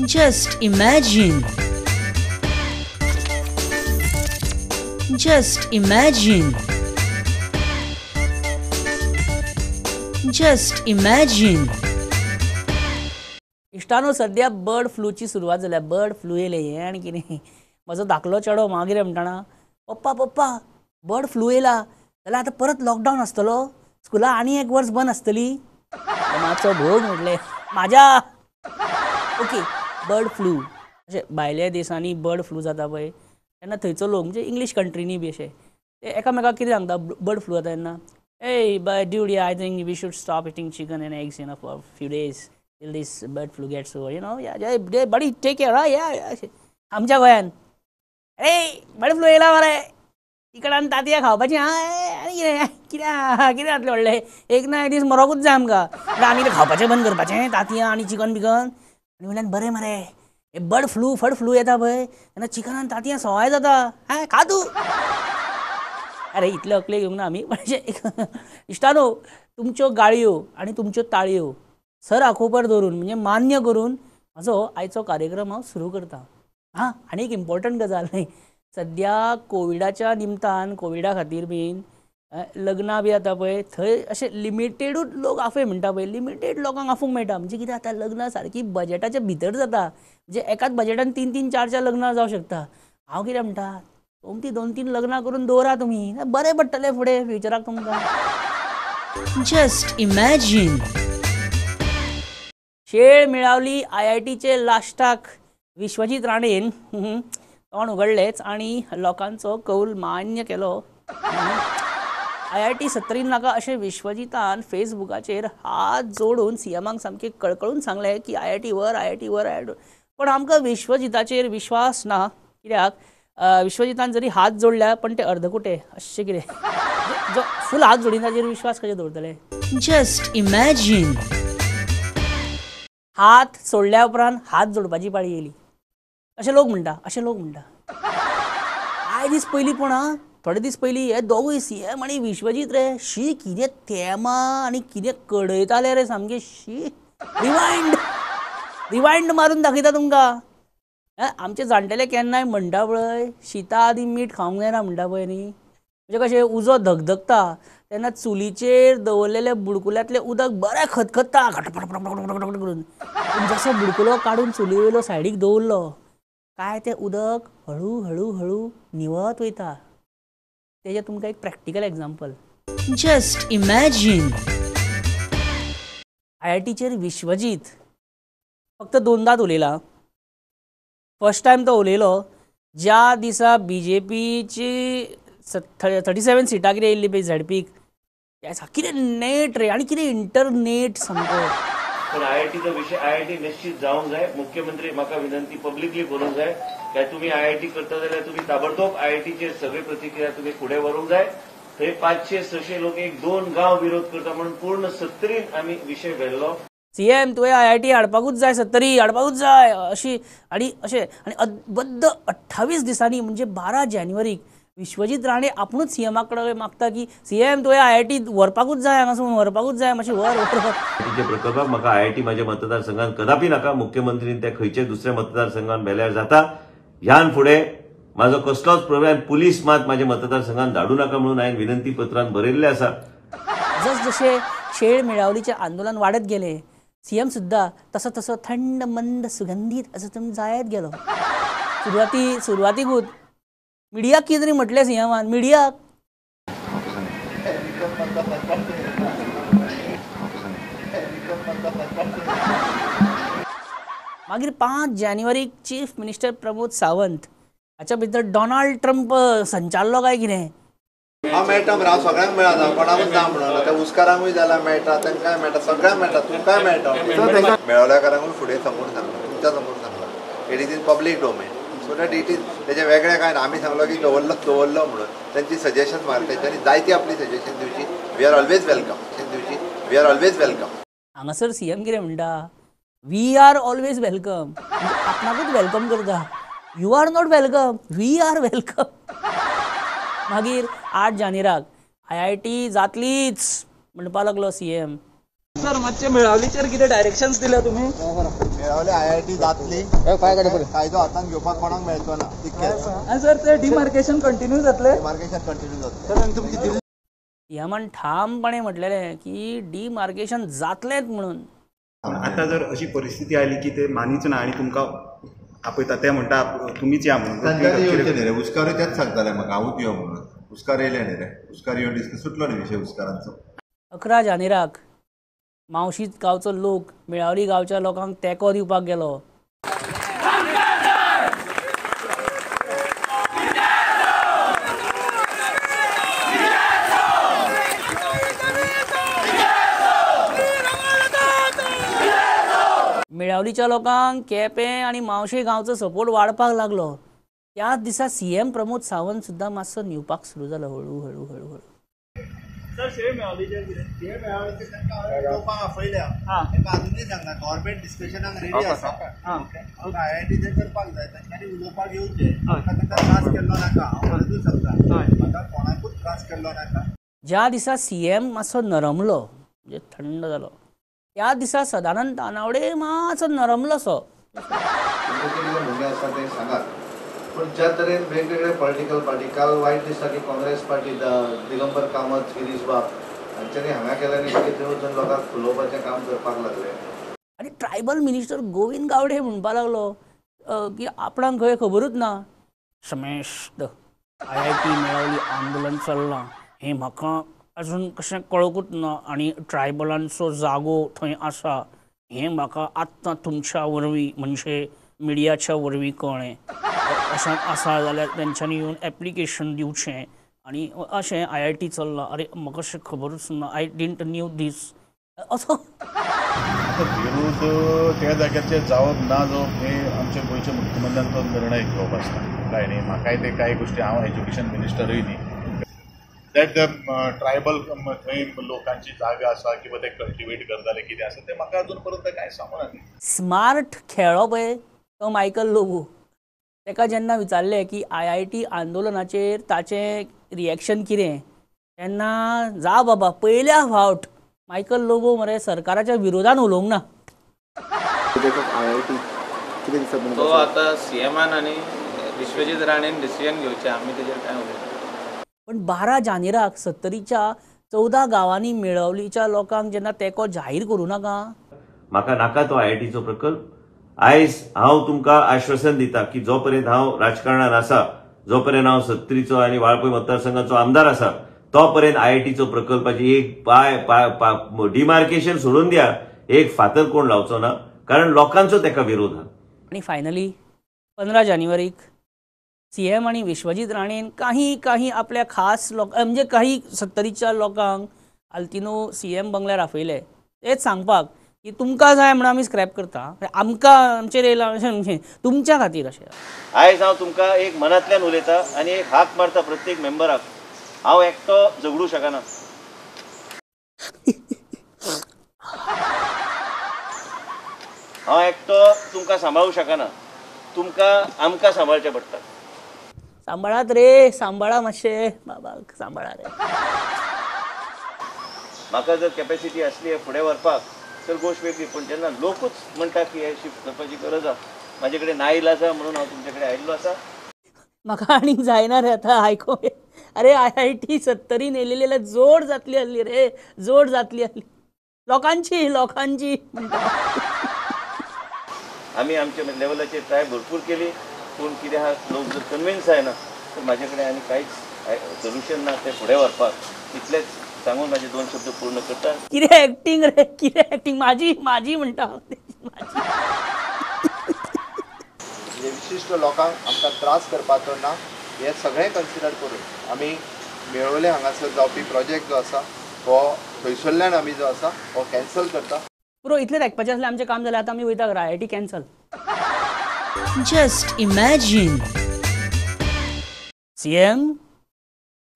Just imagine. Just imagine. Just imagine. इश्टानो सद्या bird फ्लूची सुरवात जाल्या. बर्ड फ्लू येयले हें आनी कितें. म्हजो धाकलो चेडो मागीर म्हणटाना, पप्पा पप्पा बर्ड फ्लू येयला जाल्यार आतां परत लॉकडावन आसतलो, स्कुलां आनी एक वर्स बंद आसतली. मातसो भोग म्हटलें म्हाज्या. ओके, बर्ड फ्लू अशें भायल्या देशांनी बर्ड फ्लू जाता पळय तेन्ना थंयचो लोक म्हणजे इंग्लीश कंट्रीनी बी अशें ते एकामेकाक कितें सांगता बर्ड फ्लू जाता तेन्ना, hey dude, I think we should stop eating chicken and eggs you know for few days till this bird flu gets over, you know, yeah buddy take care. Yeah आमच्या गोंयान अरे bird flu येयला मरे, chicken आनी तांतयां खावपाची. आनी कितें कितें कितें जातलें व्हडलें, एक ना एक दीस मरोकूच जाय आमकां. आमी तें खावपाचें बंद करपाचें तांतयां आनी चिकन बिकन. आनी म्हणल्यार बरें मरे हे बर्ड फ्लू फड फ्लू येता पळय तेन्ना चिकन आनी तांतयां सवाय जाता, हां खा तूं. अरे इतले अकले घेवंक ना आमी, पण अशें इश्टानो तुमच्यो गाळयो आनी तुमच्यो ताळयो सर आखोपर धरून म्हणजे मान्य करून म्हजो आयचो कार्यक्रम हांव सुरू करता. हां, आनी एक इम्पॉर्टंट गजाल न्ही, सद्या कोविडाच्या निमतान कोविडा खातीर बीन लग्नां बी जाता पळय थंय अशें लिमिटेडूच लोक आफय म्हणटा पळय, लिमिटेड लोकांक आफोवंक मेळटा. म्हणजे कितें जाता, लग्नां सारकीं बजेटाच्या भितर जाता, म्हणजे एकाच बजेटान 3 3 4 4 लग्नां जावं शकता. हांव कितें म्हणटा, सोमती 2 3 लग्नां करून दवरा तुमी, बरें पडटलें फुडें फ्युचराक तुमकां. Just imagine. शेळ मिळावली IITचे लास्टाक विश्वजीत राणेन तोंड उगडलेंच आनी लोकांचो कौल मान्य केलो. IIT सत्तरीन नाका अशें विश्वजितान फेसबुकाचेर हात जोडून सीएमाक सामकें कळकळून सांगलें की IIT वर, IIT वर, IIT. पण आमकां विश्वजिताचेर विश्वास ना, कित्याक विश्वजितान जरी हात जोडल्या पण ते अर्दकुटे अशें कितें, जो फूल हात जोडिना ताचेर विश्वास कशें दवरतले. Just imagine. हात सोडल्या उपरांत हात जोडपाची पाळी येयली अशें लोक म्हणटा, अशें लोक म्हणटा. कांय दीस पयलीं पूण आं, थोडे दीस पयलीं हे दोगूय सीएम आनी विश्वजीत रे शी कितें तेमा आनी कितें कडयताले रे सामके, शी रिवायंड रिवायंड मारून दाखयता तुमकां. आमचे जाणटेले केन्नाय म्हणटा पळय, शिता आदी मीठ खावंक जायना म्हणटा पळय न्ही, म्हणजे कशें उजो धगधगता तेन्ना चुलीचेर दवरलेले बुडकुल्यांतलें उदक बरें खतखत्ता घटपट करून, जसो बुडकुलो काडून चुली वयलो सायडीक दवरलो काय तें उदक हळू हळू हळू निवत वयता. तेजें तुमकां एक practical example. Just imagine. IITचेर Vishwajit फक्त 2दांच उलयला. फर्स्ट टायम तो उलयलो ज्या दिसा BJPची 37 सिटां कितें येयल्ली पळय झेडपीक, कितें नेट रे आनी कितें इंटरनेट सामको. पण IITचो विषय IIT निश्चित जावंक जाय. मुख्यमंत्री म्हाका विनंती पब्लिकली करूंक जाय काय तुमी IIT करता जाल्यार तुमी ताबडतोब IITचेर सगळी प्रतिक्रिया तुमी फुडें व्हरूंक जाय. थंय 500-600 लोक 1-2 गांव विरोध करता म्हणून पूर्ण सत्तरीन आमी विशय व्हेल्लो. सीएम तुवें IIT हाडपाकूच जाय, सत्तरी हाडपाकूच जाय अशी आनी अशें. आनी बद्द 28 दिसांनी म्हणजे 12 जानेवारीक विश्वजीत राणे आपुणूच सीएमा कडेन मागता की सीएम तुवें IIT व्हरपाकूच जाय, हांगासून व्हरपाकूच जाय, मातशें व्हर व्हर. प्रकल्पाक म्हाका IIT म्हाज्या मतदारसंघान कदापी नाका. मुख्यमंत्रीन त्या खंयच्या दुसऱ्या मतदारसंघान व्हेल्यार जाता. ह्यान फुडें म्हाजो कसलोच प्रॉब्लेम, पुलीस मात म्हाज्या मतदारसंघान धाडू नाका म्हणून हांवें विनंती पत्रान बरयल्लें आसा. जस जशें शेळ मेळावलीचें आंदोलन वाडत गेलें सीएम सुद्दां तसो तसो थंड मंद सुगंधीत असो तुमी जायत गेलो. सुरवातीकूच मिडियाक कितें तरी म्हटलें सीएमान, मिडियाक मागीर 5 जानेवारीक चीफ मिनिस्टर प्रमोद सावंत हाच्या भितर डोनाल्ड ट्रम्प संचारलो काय कितें. हांव मेळटा मरे, हांव सगळ्यांक मेळटा, कोणाकूच ना म्हणून त्या उस्कारांकूय जाल्यार मेळटा, तांकांय मेळटा, सगळ्यांक मेळटा, तुमकांय मेळटा. मेळोल्याकारांकूय फुडें समोर सांगला, तुमच्या समोर सांगला, it is in public domain, so that it is तेजें वेगळें कांय ना. आमी सांगलो की दवरलो दवरलो म्हणून तांची सजेशन मारता, तेंच्यांनी जायती आपली सजेशन दिवची. We are always welcome दिवची, we are always welcome. हांगासर सीएम कितें म्हणटा, we are always welcome, आपणाकूच welcome करता. You are not welcome, we are welcome. मागीर 8 जानेवारीक IIT जातलीच म्हणपाक लागलो सीएम. सर मातशें मेळावलीचेर कितें डायरेक्शन्स दिल्या तुमी? मेळावले आयआयटी जातली, कायदो हातान घेवपाक कोणाक मेळचो ना तितकेंच. आनी सर ते डिमार्केशन कंटिन्यू जातलें? डिमार्केशन कंटिन्यू जातलें. सीएमान ठामपणे म्हटलेलें की डिमार्केशन जातलेंच म्हणून. आतां जर अशी परिस्थिती आयली की ते मानीच ना आनी तुमकां आपयता, ते म्हणटा तुमीच या म्हणून, तांच्यांनी येवचें न्ही रे. उस्कारूय तेंच सांगताले म्हाका, हांवूच यो म्हणून. उस्कार येयले न्ही रे, उस्कार येवन डिस्कस सुटलो न्ही विशय उस्कारांचो. 11 जानेराक मावशी गांवचो लोक मेळावली गांवच्या लोकांक तेंको दिवपाक गेलो. मेळावलीच्या लोकांक केपें आनी मावशे गांवचो सपोर्ट वाडपाक लागलो. त्याच दिसा सीएम प्रमोद सावंत सुद्दां मातसो न्हिवपाक सुरू जालो हळू हळू हळू हळू. अजुनूय सांगना, गव्हर्मेंट डिस्कशनाक रेडी आसा. आयआयटी ते करपाक जाय, तांच्यांनी उलोवपाक येवचें. तांकां त्रास केल्लो नाका, हांव अजून सांगता, म्हाका कोणाकूच त्रास केल्लो नाका. ज्या दिसा सीएम मातसो नरमलो, म्हणजे थंड जालो, त्या दिसा सदानंद तानावडे मातसो नरमलोसो. कितें म्हणणें आसा तें सांगात, पूण ज्या तरेन वेगवेगळे पॉलिटिकल पार्टी, काल वायट दिसता की काँग्रेस पार्टी दिगंबर कामत, गिरीश बाब हांच्यांनी हांगा केल्यानी थंय वचून लोकांक फुलोवपाचें काम करपाक लागले. आनी ट्रायबल मिनिस्टर गोविंद गावडे म्हणपाक लागलो की आपणाक खंय खबरूच ना. समेस्त आयआयटी मेळावली आंदोलन चल्लां हें म्हाका अजून कशें कळकूच ना आनी ट्रायबलांचो जागो थंय आसा हें म्हाका आत्तां तुमच्या वरवीं म्हणजे मिडियाच्या वरवीं कळ्ळें. अशें आसा जाल्यार तेंच्यांनी येवन एप्लिकेशन दिवचें आनी अशें आयआयटी चल्लां, अरे म्हाका अशें खबरूच ना, I didn't new दीस असो. विरोध त्या जाग्याचेर जावप ना जावप हे आमच्या गोंयच्या मुख्यमंत्र्यान तो निर्णय घेवप आसता, काय न्ही. म्हाकाय ते कांय गोश्टी, हांव एज्युकेशन मिनिस्टरूय न्ही, that the tribal थंय लोकांची जागा आसा किंवा ते कल्टिवेट करताले कितें आसा तें म्हाका अजून पर्यंत कांय सांगूना न्ही. स्मार्ट खेळ्ळो पळय तो मायकल लोबो. ताका जेन्ना विचारलें की आयआयटी आंदोलनाचेर ताचें रिएक्शन कितें, तेन्ना जा बाबा पयल्या फावट मायकल लोबो मरे सरकाराच्या विरोधान उलोवंक ना. तो आतां सीएमान आनी विश्वजीत राणेन डिसिजन घेवचें, आमी तेजेर कांय उलयना. पण 12 जानेराक सत्तरीच्या 14 गांवांनी मेळवलीच्या लोकांक जेन्ना तेंको जाहीर करूं नाका, म्हाका नाका तो आयआयटीचो प्रकल्प. आयज हांव तुमकां आश्वासन दिता की जो पर्यंत हांव राजकारणान आसा, जो पर्यंत हांव सत्तरीचो आनी वाळपय मतदारसंघाचो आमदार आसा, तो पर्यंत आयआयटीचो प्रकल्पाची एक पाय डिमार्केशन सोडून द्या, एक फातर कोण लावचो ना, कारण लोकांचो ताका विरोध आसा. आनी फायनली 15 जानेवारीक सीएम आनी विश्वजीत राणेन काही काही आपल्या खास लोक म्हणजे काही सत्तरीच्या लोकांक आल्तिनो सीएम बंगल्यार आपयले, तेच सांगपाक की तुमकां जाय म्हणून आमी स्क्रॅप करता, आमकां आमचेर येयलां अशें तुमच्या खातीर अशें. आयज हांव तुमकां एक मनांतल्यान उलयता आनी एक हाक मारता प्रत्येक मेंबराक, हांव एकटो झगडूं शकना. हांव एकटो तुमकां सांबाळूं शकना, तुमकां आमकां सांबाळचें पडटा. सांबाळात रे, सांबाळा मातशें बाबाक, सांबाळा रे. म्हाका जर कॅपेसिटी आसली फुडें व्हरपाक तर गोश्ट वेगळी, पूण जेन्ना लोकूच म्हणटा की हे शिफ्ट करपाची गरज आसा, म्हाजे कडेन नाईल आसा म्हणून हांव तुमचे कडेन आयिल्लो आसा. म्हाका आनीक जायना रे आतां आयको. अरे आयआयटी सत्तरीन येयलेली जाल्यार जोड जातली आसली रे, जोड जातली आसली लोकांची, लोकांची म्हणटा. आमी आमच्या लेवलाचेर ट्राय भरपूर केली, पूण कितें आहा लोक जर कन्विन्स जायना तर म्हाजे कडेन आनी कांयच सोल्युशन ना तें फुडें व्हरपाक. इतलेंच सांगून म्हाजे 2 शब्द पूर्ण करता. कितें एक्टींग रे, कितें एक्टींग, म्हाजी म्हाजी म्हणटा. म्हणजे विशिश्ट लोकांक आमकां त्रास करपाचो ना, हें सगळें कन्सिडर करून आमी मेळोवले हांगासर जावपी प्रोजेक्ट जो आसा हो थंयसरल्यान आमी जो आसा हो कॅन्सल करता. पुरो इतलें आयकपाचें आसलें, आमचें काम जालें, आतां आमी वयता घरा. IIT cancel. Just imagine. CM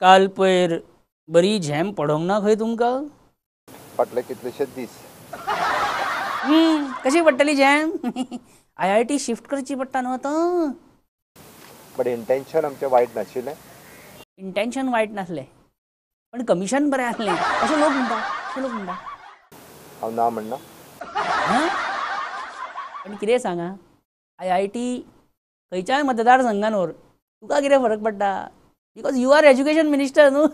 काल पयर बरी झेम पडोंक ना खंय तुमकां? फाटले कितलेशेच दीस. कशी पडटली झेम? आयआयटी शिफ्ट करची पडटा न्हू आतां. बट इंटेन्शन आमचें वायट नाशिल्लें. इंटेन्शन वायट नासलें, पण कमिशन बरें आसलें अशें लोक म्हणटा, अशें लोक म्हणटा. हांव ना म्हणना. पण कितें सांगा, I I T खंयच्याय मतदारसंघान व्हर, तुका कितें फरक पडटा? Because you are education minister न्हू.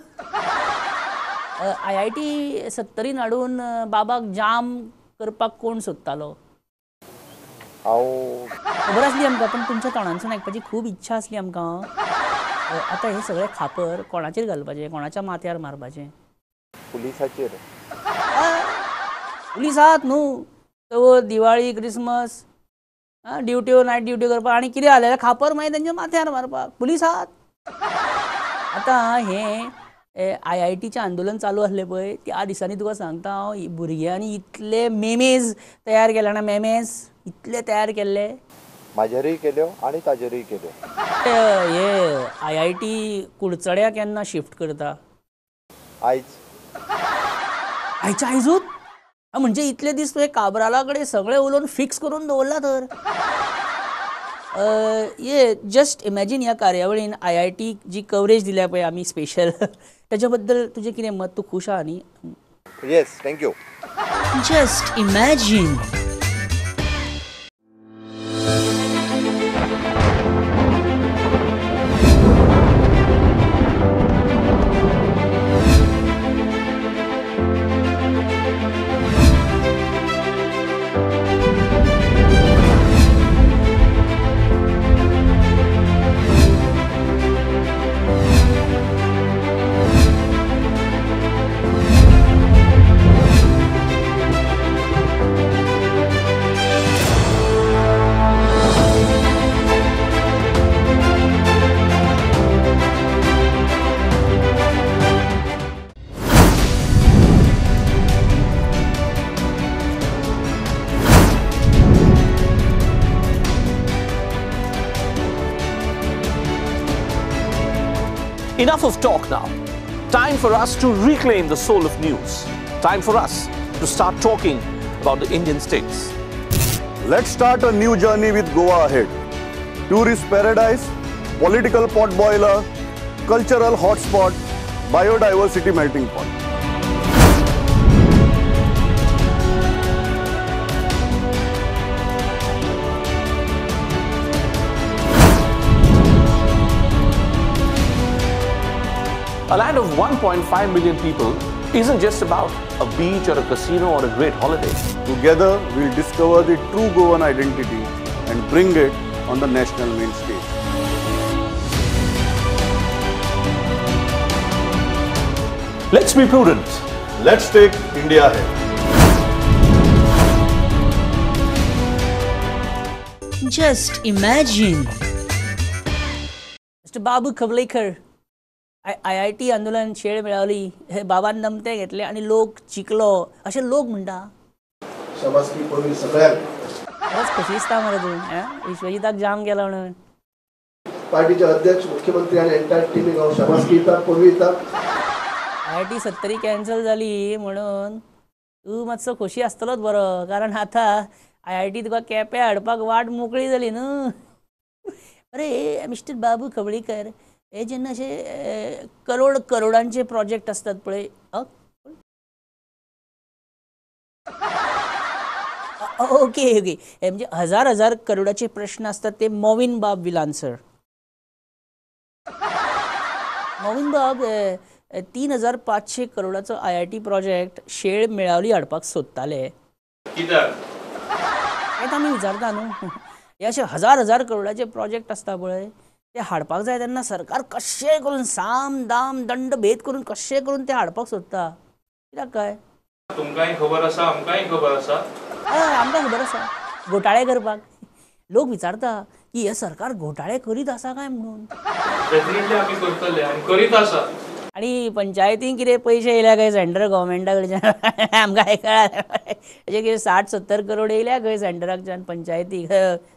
I I T सत्तरीन हाडून बाबाक जाम करपाक कोण सोदतालो? हांव खबर आसली आमकां, पण तुमच्या तोंडांसून आयकपाची खूब इच्छा आसली आमकां. आतां हे सगळे खापर कोणाचेर घालपाचें, कोणाच्या माथ्यार मारपाचें? पुलिसाचेर. पुलीस आहात न्हू, चवथ, दिवाळी, क्रिसमस ड्युट्यो, नायट ड्युट्यो करपाक आनी कितें जालें खापर मागीर तेंच्या माथ्यार मारपाक पुलीस आहात. आतां हें I I टीचें आंदोलन चालू आसलें पळय त्या दिसांनी तुका सांगता हांव, भुरग्यांनी इतले मेमेज तयार केले ना, मेमेज इतले तयार केल्ले, म्हाजेरूय केल्यो आनी ताजेरूय केल्यो. हे I I T कुडचड्या केन्ना शिफ्ट करता? आयज. आयच्या आयजूच? म्हणजे इतले दीस तुवें काब्राला कडेन सगळें उलोवन फिक्स करून दवरलां तर. ये जस्ट इमॅजीन ह्या कार्यावळीन I I T G coverage दिल्या पळय आमी स्पेशल, ताच्या बद्दल तुजें कितें मत? तूं खूश आहा न्ही? Yes, thank you. Just imagine. Enough of talk now. Time for us to reclaim the soul of news. Time for us to start talking about the Indian states. Let's start a new journey with Goa ahead. Tourist paradise, political potboiler, cultural hotspot, biodiversity melting pot. A land of 1.5 million people isn't just about a beach or a casino or a great holiday. Together, we'll discover the true Goan identity and bring it on the national main stage. Let's be prudent. Let's take India ahead. Just imagine. Mr. Babu Kavlekar, I I T आंदोलन शेळ मेळवली, हे बाबान नमते घेतले आनी लोक जिखलो अशें लोक म्हणटा. शाबासकी पळोवपी सगळ्यांक. खरेंच खोशी दिसता मरे तूं, विश्वजिताक जाम केला म्हणून. पार्टीचे अध्यक्ष, मुख्यमंत्री आनी एंटायर टिमीक हांव शाबासकी दिता, परबीं दिता. I I T Sattari cancel जाली म्हणून तूं मातसो खोशी आसतलोच बरो, कारण आतां I I T तुका केप्यां हाडपाक वाट मोकळी जाली न्हू. अरे मिस्टर बाबू खवळीकर, हे जेन्ना अशे करोड करोडांचे प्रोजेक्ट आसतात पळय, ओके ओके, म्हणजे हजार हजार करोडाचे प्रश्न आसतात ते मोविन बाब will answer. Movin बाब 3500 करोडाचो I I T project शेळ मेळावली हाडपाक सोदताले. कित्याक हें आमी विचारता न्हू. हे अशे हजार हजार करोडाचे प्रोजेक्ट आसता पळय, ते हाडपाक जाय तेन्ना सरकार कशें करून साम दाम दंड भेद करून कशें करून ते हाडपाक सोदता. कित्याक काय? तुमकांय खबर आसा, आमकांय खबर आसा. हय, आमकां खबर आसा. घोटाळे करपाक लोक विचारता की हे सरकार घोटाळे करीत आसा काय म्हणून. डेफिनेटली आमी करतले आनी करीत आसा. आनी पंचायतीन कितें पयशे येयल्या खंय सेंट्रल गव्हर्मेंटा कडच्यान, आमकां कळ्ळें अशें कितें 60-70 करोड येयल्या खंय सेंटराकच्यान पंचायतीक.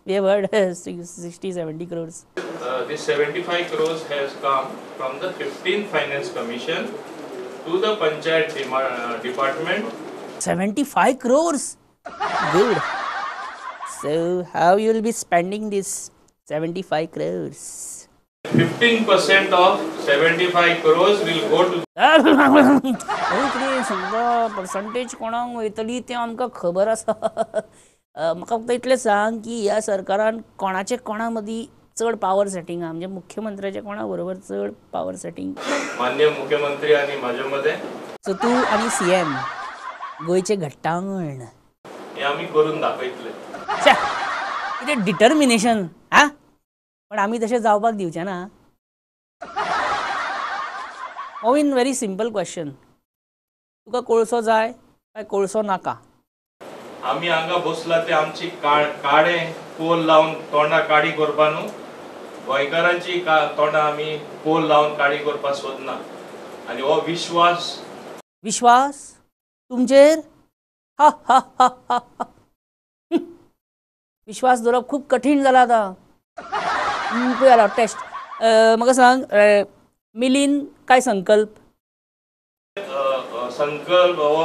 We have heard 60-70 crores. This 75 crores has come from the 15th Finance Commission to the Panchayat Department. 75 crores? Good. So how you will be spending this 75 crores? 15% of 75 crores will go to कितें समजा percentage कोणाक वयतली तें आमकां खबर आसा. म्हाका फक्त इतलें सांग की ह्या सरकारान कोणाचे कोणा मदीं चड पावर सेटींग आहा, म्हणजे मुख्यमंत्र्याचे कोणा बरोबर चड पावर सेटींग? मान्य मुख्यमंत्री आनी म्हाजे मदें. सो तूं आनी सीएम गोंयचें घट्टांगण हें आमी करून दाखयतले. कितें डिटर्मिनेशन हा, पण आमी तशें जावपाक दिवचे ना. मोविन, व्हेरी सिंपल क्वेश्चन, तुका कोळसो जाय काय कोळसो नाका? आमी हांगा बसला ते आमची काडे कोल लावन तोंडा काडी करपा न्हू, गोंयकारांची तोंडा आमी कोल लावन काडी करपाक सोदना. आनी हो विश्वास विश्वास तुमचेर हा हा हा हा. विश्वास दवरप खूब कठीण जाला आतां. पळय टेस्ट. म्हाका सांग, मिलीन काय संकल्प? संकल्प हो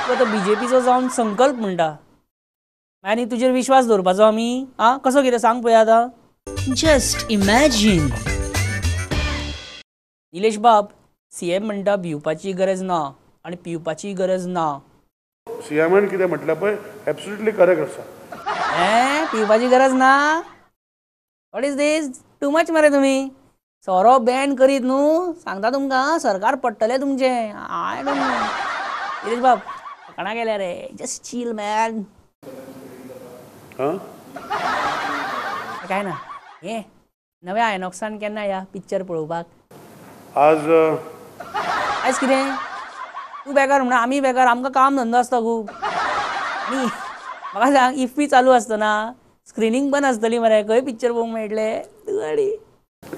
तूं आतां बीजेपीचो जावन संकल्प म्हणटा आनी तुजेर विश्वास दवरपाचो आमी? आं, कसो कितें सांग पळय आतां. Just imagine. निलेश बाब, सीएम म्हणटा भिवपाची गरज ना आनी पिवपाची गरज ना. सीएमान कितें म्हटलें पळय एब्सोल्युटली करेक्ट आसा. हें पिवपाची गरज ना? What is this? Too much मरे तुमी. सोरो बॅन करीत न्हू, सांगता तुमकां सरकार पडटलें तुमचें. I don't know. Nilesh बाब फकाणां केल्या रे, जस्ट चील मॅन. काय ना, हे नव्या आयनॉक्सान केन्ना या पिक्चर पळोवपाक? आज आयज कितें तूं बेकार म्हणून आमी बेकार, आमकां काम धंदो आसता खूब. आनी म्हाका सांग, इफ्फी चालू आसतना स्क्रिनींग बंद आसतली मरे, खंय पिक्चर पळोवंक मेळटलें? तूं आनी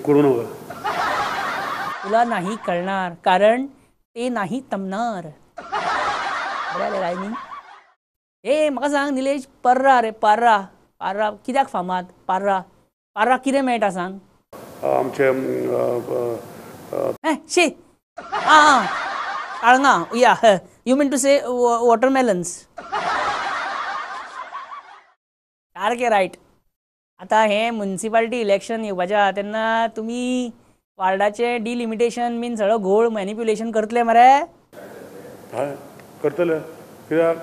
करू नका. तुला नाही कळणार कारण ते नाही तमणार. बरें रायमी. ए म्हाका सांग निलेश, पर्रा रे पर्रा, पर्रा कित्याक फामाद? पर्रा पर्रा कितें मेळटा सांग? आमचे शी आं काळंगां, yeah you mean to say watermelons. सारकें रायट. आतां हें मुन्सिपालिटी इलेक्शन येवपाचें आहा तेन्ना तुमी वार्डाचें डिलिमिटेशन बीन सगळो घोळ मॅनिप्युलेशन करतले मरे? हय करतले. कित्याक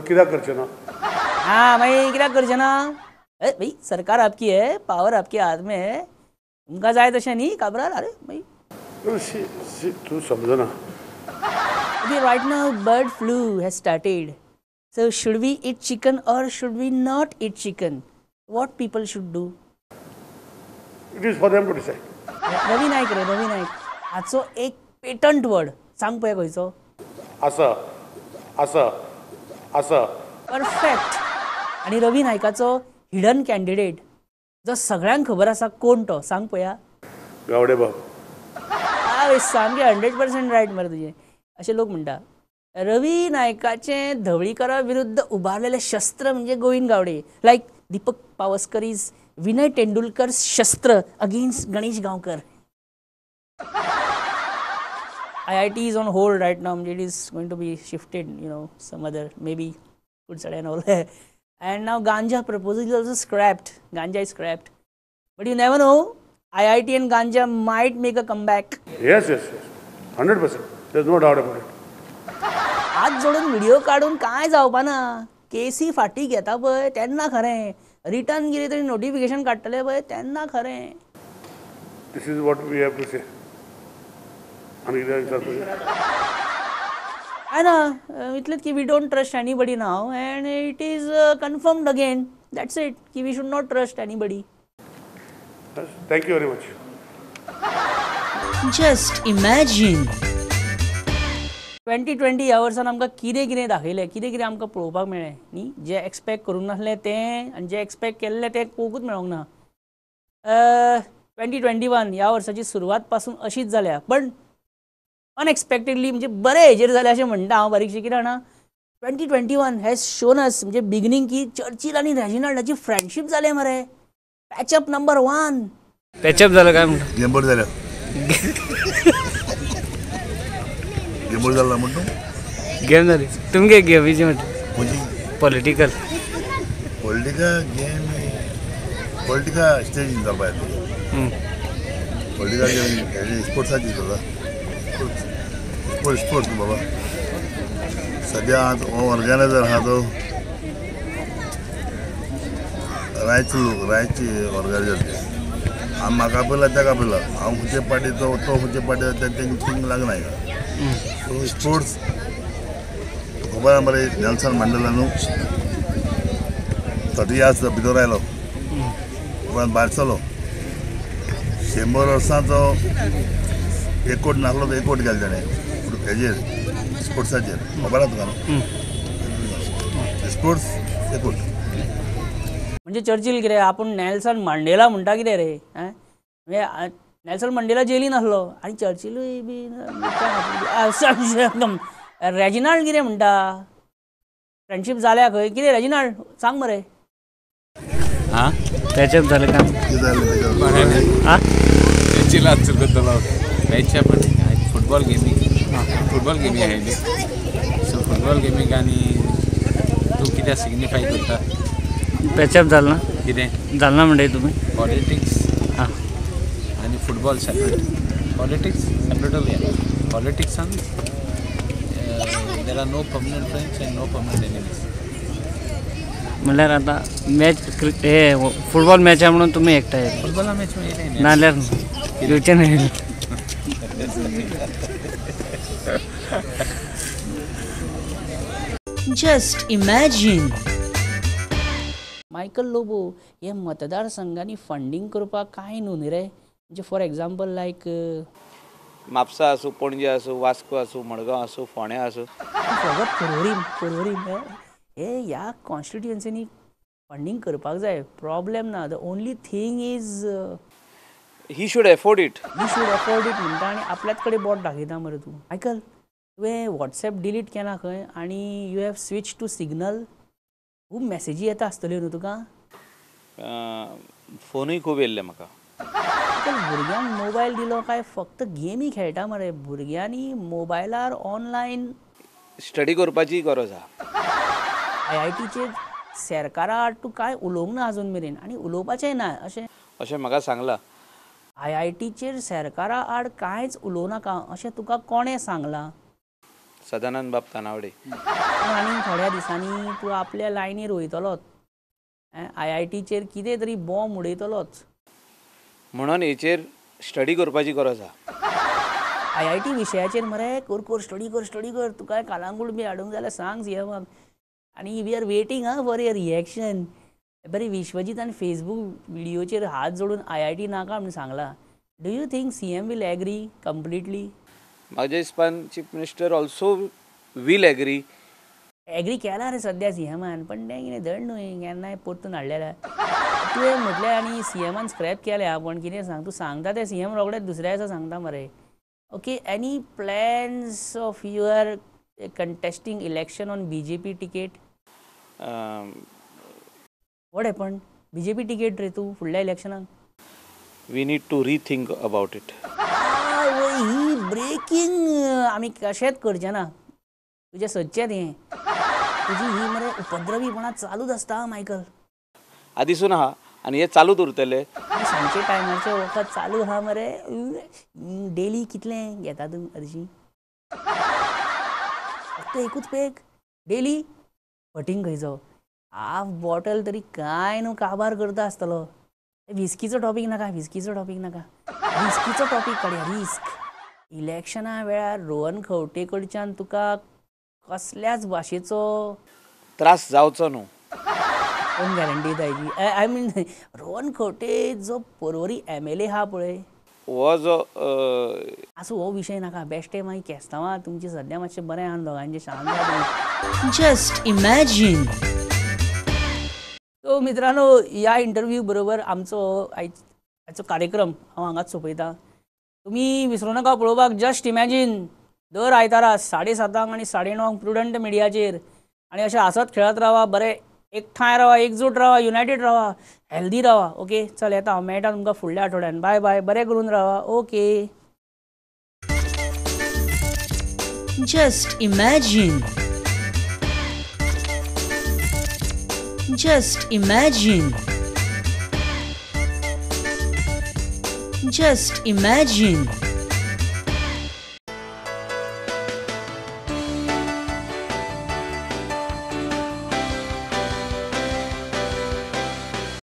कित्याक करचें ना? हां मागीर कित्याक करचें ना? ए भाई सरकार आपकी है, पावर आपके हात में है, तुमकां जाय तशें न्ही काब्राल. अरे भाई तूं समजना. Okay, right now bird flu has started. So should we eat chicken or should we not eat chicken? What people should do? It is for them to decide. Ravi Naik रे, रवी नाईक हाचो एक पेटंट वर्ड सांग पळय खंयचो? आसा आसा आसा. Perfect. आनी रवी नायकाचो हिडन कॅन्डिडेट जो सगळ्यांक खबर आसा कोण तो, सांग पळया. गावडे बाब. सामकें 100% रायट मरे तुजें. अशें लोक म्हणटा. रवी नायकाचें धवळीकरा विरुद्ध उबारलेलें शस्त्र म्हणजे गोविंद गावडे, लायक Deepak Pawaskar is Vinay Tendulkar शस्त्र against Ganesh Gaonkar. IIT is on hold right now, it is going to be shifted, you know, some other maybe Kudsad and all. And now ganja proposal is also scrapped. Ganja is scrapped. But you never know, IIT and ganja might make a comeback. Yes, yes, yes. 100%. There's no doubt about it. हात जोडून video काडून कांय जावपा ना. केसी फाटी घेता पळय तेन्ना खरें, रिटर्न कितें तरी नोटिफिकेशन काडटले पळय तेन्ना खरें. This is what we have to say. आनी कितें विचारता? काय ना, इतलेंच की we don't trust anybody now and it is confirmed again. That's it की we should not trust anybody. Thank you very much. Just imagine. 2020 ह्या वर्सान आमकां कितें कितें दाखयलें, कितें कितें आमकां पळोवपाक मेळ्ळें न्ही. जें एक्सपेक्ट करूंक नासलें तें आनी जें एक्सपेक्ट केल्लें तें पळोवंकूच मेळोंक ना. 2021 ह्या वर्साची सुरवात पासून अशीच जाल्या, पण अनएक्सपेक्टेडली म्हणजे बरें हेजेर जालें अशें म्हणटा हांव बारीकशें. कितें जाणा, 2021 हॅज शोन अस म्हणजे बिगनींग की चर्चील आनी रेजिनाल्डाची फ्रेंडशीप जालें मरे. Patch-up number 1. पॅचअप जालो काय म्हणटा? गेंबर जाल्या. गेम जाला म्हणटू? गेम जाली तुमगे गेमीची म्हणटा? पॉलिटिकल पॉलिटिकल गेम, पॉलिटिकल स्टेजीन जावपा जाय. पॉलिटिकल गेमी स्पोर्ट्साची जाता स्पोर्ट्स स्पोर्ट्स बाबा सद्या हो ऑर्गनायझर आहा तो रायचो लोक रायची ऑर्गनायझर ते आमी म्हाका आपयला ताका आपयला हांव खंयचे पार्टी तो तो खंयचे पार्टी तेंकां लागना सो स्पोर्ट्स खबर आहा मरे नेल्सन मंडेला न्हू 30 इयर्स भितर आयलो उपरांत भायर सरलो 100 वर्सांचो एकवट नासलो तो एकवट केलो ताणें हेजेर स्पोर्ट्साचेर खबर आहा तुका न्हू स्पोर्ट्स एकवट म्हणजे चर्चिल कितें आपूण नेल्सन मंडेला म्हणटा कितें रे म्हणजे नेल्सन मंडेला जेलीन आसलो आनी चर्चिलूय बी रेजिनाल्ड कितें म्हणटा फ्रेंडशीप जाल्या खंय कितें रेजिनाल्ड सांग मरे हां पॅचअप झालं का हां पॅचअप फुटबॉल गेमी फुटबॉल गेमी आयली सो फुटबॉल गेमीक आनी तूं कित्याक सिग्निफाय करता पॅचअप झालं ना कितें झालं ना म्हणटा तुमी पॉलिटिक्स हां आनी फुटबॉल सेपरेट पॉलिटिक्स सेपरेट उरया पॉलिटिक्सान there are no permanent friends and no permanent enemies म्हणल्यार आतां मॅच हे फुटबॉल मॅच आहा म्हणून तुमी एकठांय फुटबॉला मॅच येयले नाल्यार येवचें न्ही Just imagine. Michael Lobo हे मतदारसंघांनी फंडींग करपाक कांय न्हू न्ही रे म्हणजे फॉर एग्जाम्पल लायक म्हापसा आसूं पणजे आसूं वास्को आसूं मडगांव आसूं फोंड्या आसूं फकत पर्वरी पर्वरी हे ह्या कॉन्स्टिट्युएन्सीनी फंडींग करपाक जाय प्रॉब्लेम ना the only thing is he should afford it he should afford it म्हणटा आनी आपल्याच कडेन बोट दाखयता मरे तूं मायकल तुवें वॉट्सएप डिलीट केला खंय आनी you have switch to Signal खूब मॅसेजी येता आसतल्यो न्हू तुका फोनूय खूब येयल्ले म्हाका भुरग्यांक मोबायल दिलो काय फक्त गेमी खेळटा मरे भुरग्यांनी मोबायलार ऑनलायन स्टडी करपाची गरज आहा आय-आय-टीचेर सरकारा आड तूं कांय उलोवंक ना अजून मेरेन आनी उलोवपाचेंय ना अशें अशें म्हाका सांगलां आय-आय-टीचेर सरकारा आड कांयच उलोवं नाका अशें तुका कोणें सांगलां सदानंद बाब तानावडे आनी थोड्या दिसांनी तूं आपल्या लायनीर वयतलोच आय-आय-टीचेर कितें तरी बॉम्ब उडयतलोच म्हणून हेचेर स्टडी करपाची गरज आहा आय-आय-टी विशयाचेर मरे कर कर स्टडी कर स्टडी कर तुका कालांगूट बी हाडूंक जाल्यार सांग सीएमाक आनी we are waiting आं फॉर your reaction बरें विश्वजीतान फेसबूक व्हिडियोचेर हात जोडून आय-आय-टी नाका म्हूण सांगलां do you think CM will agree completely म्हाज्या हिसपान chief minister also will agree agree केला रे सद्या सीएमान पण तें कितें धड न्हय केन्नाय परतून हाडलेलें तुवें म्हटलें आनी सीएमान स्क्रॅप केल्या पण कितें सांग तूं सांगता तें सीएम रोखडेच दुसऱ्या दिसा सांगता मरे okay any plans of your contesting election on BJP ticket what happen BJP ticket रे तूं फुडल्या इलेक्शनाक we need to rethink about it he breaking आमी कशेंच करचें ना तुजें सदचेंच हें तुजी ही मरे उपद्रवीपणां चालूच आसता मायकल आदिसून आहा आनी हें चालूच उरतलें सांजचे टायमाचें वखद चालू आहा मरे डेली कितलें घेता तूं हरशीं फक्त एकूच पेक डेली फटींग खंयचो हाफ बॉटल तरी कांय न्हू काबार करता आसतलो विस्कीचो टॉपीक नाका विस्कीचो टॉपीक नाका रिस्कीचो टॉपीक काडया रिस्क इलेक्शना वेळार रोहन खंवटे कडच्यान तुका कसल्याच भाशेचो त्रास जावचो न्हू कोण गॅरंटी दिता I mean Rohan Khaunte जो पर्वरी एम.एल.ए. आहा पळय हो जो आसूं हो विशय नाका बेश्टे मागीर केस्तांवां तुमचें सद्या मातशें बरें आहा दोगांचें शांत जाता जस्ट इमॅजीन सो मित्रांनो ह्या इंटरव्यू बरोबर आमचो आयचो कार्यक्रम हांव हांगाच सोंपयता तुमी विसरूं नाका पळोवपाक जस्ट इमॅजीन दर आयतारा 7:30 आनी 9:30 प्रुडंट मिडियाचेर आनी अशें हांसत खेळत रावा बरें एकठांय रावा एकजूट रावा युनायटेड रावा हेल्दी रावा ओके चल येता हांव मेळटा तुमकां फुडल्या आठवड्यान बाय बाय बरें करून रावा okay Just imagine. Just imagine. Just imagine.